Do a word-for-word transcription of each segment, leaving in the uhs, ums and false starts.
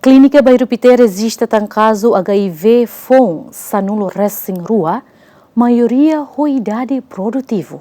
Klínika Bairru Pité rejista tan kazu H I V foun sanulu resin rua, maioria ho idade produtivu.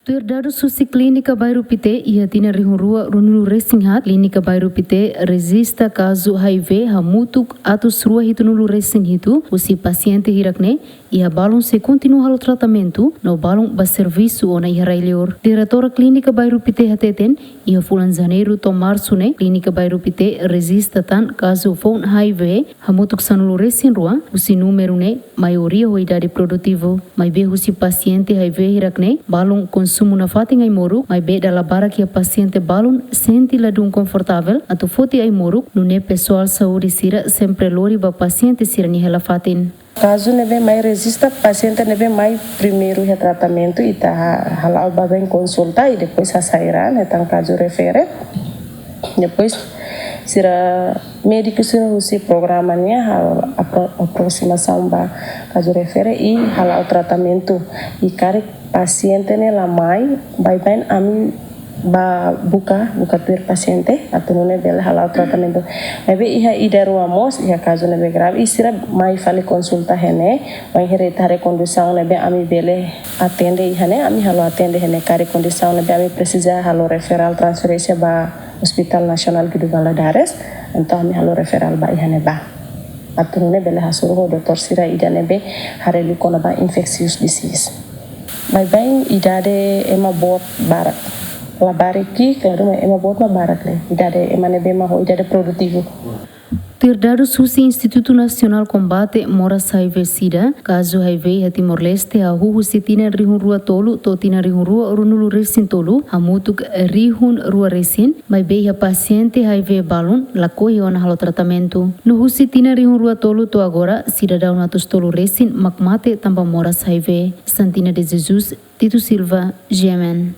Tuir dadus husi Klínika Bairru Pité, iha tinan rihun rua ruanulu resin haat, Klínika Bairru Pité rejista kazu H I V hamutuk atus rua hitunulu resin hitu husi pasiente hirak-ne'e, iha balun sei kontinua halo tratamentu, no balun bá servisu ona iha rai-liur. Diretora Klínika Bairru Pité hateten, iha fulan Janeiru to'o Marsu ne'e, Klínika Bairru Pité rejista tan kazu foun H I V hamutuk sanulu resin rua, husi númeru ne'e maioria ho idade produtivu. Maibé husi pasiente H I V hirak-ne'e, balun konsumu nafatin ai-moruk, maibé dala barak iha pasiente balun sente ladún konfortavel atu foti ai-moruk, nune'e pesoál saúde sira sempre lori ba pasiente sira-nia hela-fatin. Kazu ne'ebé mai rejista, pasiente ne'ebé mai primeiru iha tratamentu, ita ha-, hala'o bá bá konsulta, i depois hasai ran, hetan kazu refere. Depois, sira médiku sira husi programa nian halo apro-, aprosimasaun ba kazu refere i hala'o tratamentu. I karik pasiente ne'e la mai, baibain ami bá buka, buka tuir pasiente, atu nune'e bele hala'o tratamentu. Maibé iha ida rua mós, iha kazu ne'ebé grave, i sira mai fali konsulta iha ne'e, mai heri tare kondisaun ne'ebé ami bele atende iha ne'e, ami halo atende iha ne'e, karik kondisaun ne'ebé ami presiza halo referral transferénsia ba Hospital Nasionál Guido Valadares, entaun ami halo referral ba iha ne'ebá. Atu nune'e bele hasoru ho doutór sira ida ne'ebé haree liu kona-ba infectious disease. Baibain idade ema boot barak. Labarik ki'ik, klaru, ema boot mak barak ne'e. Idade ema ne'ebé mak ho idade produtivu. Tuir dadus husi Institutu Nasionál Kombate Moras H I V SIDA, kazu H I V iha Timor-Leste hahú husi tinan rihun rua tolu to'o tinan rihun rua ruanulu resin tolu, hamutuk rihun rua resin, maibé iha pasiente H I V balun lakohi ona halo tratamentu. No husi tinan rihun rua tolu to'o agora, sidadaun atus tolu resin mak mate tanba moras H I V. Santina de Jesus, Tito Silva, G M N.